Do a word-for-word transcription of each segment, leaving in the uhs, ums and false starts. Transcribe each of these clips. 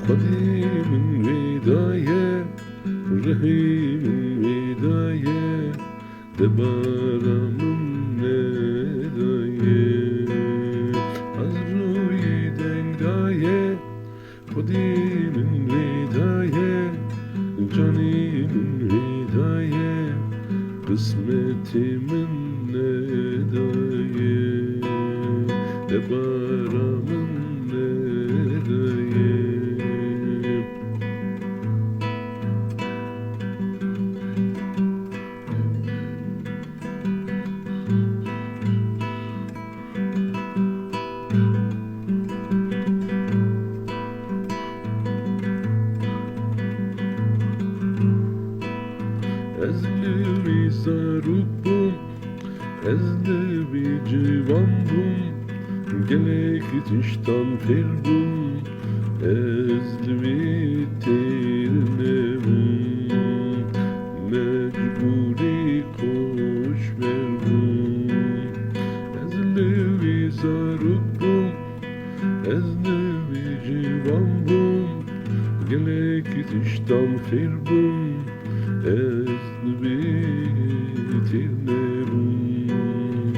Xwedî min wê daye, rihî min wê daye, debara min nedaye. Ez rûyî deng daye, Xwedî min wê daye, canî min wê daye, qismetê min nedaye, debara min nedaye. Ez li wî zarok bûm, ez li wî ciwan bûm, gelek tiştan fêr bûm, ez li wî têr nebûm, mecbûrî koçber bûm. Ez li wî zarok bûm, ez li wî ciwan bûm, gelek tiştan fêr bûm, ez li wî têr nebûm,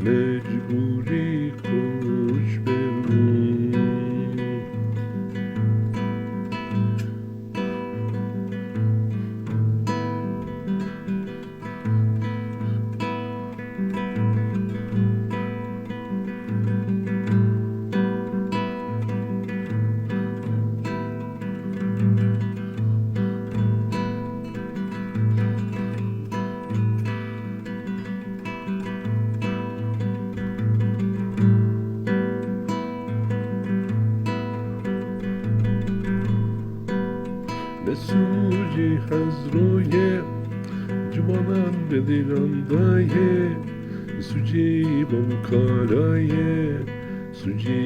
mecbûrî koçber bûm. Ne sûcê Hezroyê, ciwanan Bedîran dayê, sûcê Bamkara ye, sûcê